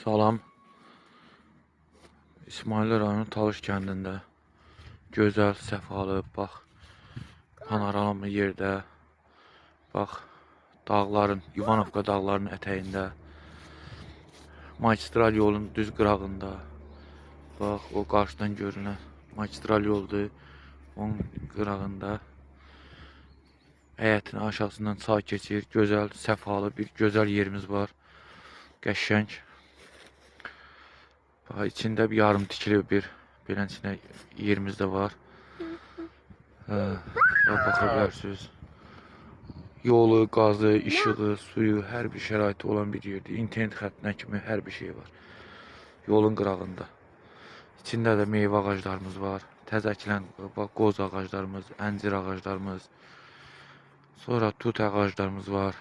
Salam. İsmayıllı rayonu Talış kəndində gözəl, səfalı, bax, panorama yerdə, bax, dağların, İvanovka dağlarının ətəyində, magistral yolun düz qırağında, bax, o qarşıdan görünən magistral yoldur, onun qırağında, həyətin aşağısından çay keçir, gözəl, səfalı bir gözəl yerimiz var, qəşəng. Bax, içində bir yarım tikili bir beləsinə yerimiz də var. Hə, bax, baxa bilərsiniz. Yolu, qazı, işığı, suyu, hər bir şəraiti olan bir yerdir. İnternet xəttinə kimi hər bir şey var. Yolun qırağında. İçində də meyvə ağaclarımız var. Təzə əkilən bax, qoz ağaclarımız, əncir ağaclarımız. Sonra tut ağaclarımız var.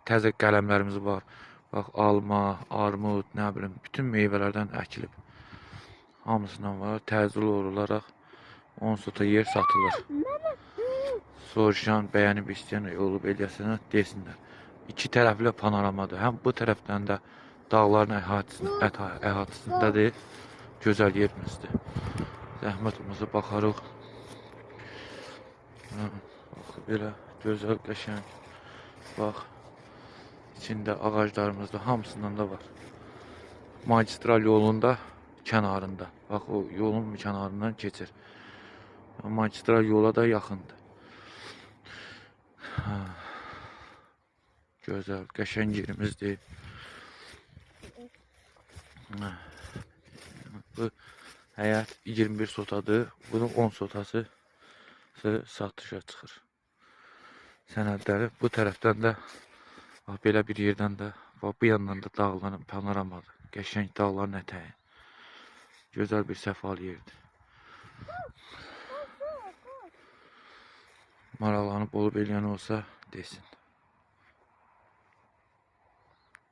Təzə qələmlərimiz var. Bax, alma, armud, nə bilim, bütün meyvələrdən əkilib. Hamısından var. Təcili olaraq 10 sota yer satılır. Soruşan, bəyənib istəyən olub eləyəsinə desinlər. İki tərəfli panoramadır. Həm bu tərəfdən də dağların əhatəsindədir. Gözəl yerimizdir. Zəhmət olmasa baxarıq. Hə, bax, belə gözəl, qəşəng. Bax, içində ağaclarımız da hamısından da var. Magistral yolunda kənarında. Bax, o yolun kənarından keçir. Magistral yola da yaxındır. Hə. Gözəl, qəşəng yerimizdir. Hə. Bu həyət 21 sotadır. Bunun 10 sotası satışa çıxır. Sənədləri bu tərəfdən də bax, belə bir yerdən də bax, bu yandan da dağların panoramadır. Qəşəng dağların ətəyi. Gözəl bir səfalı yerdir. Maraqlanıb olub eləyən olsa desin.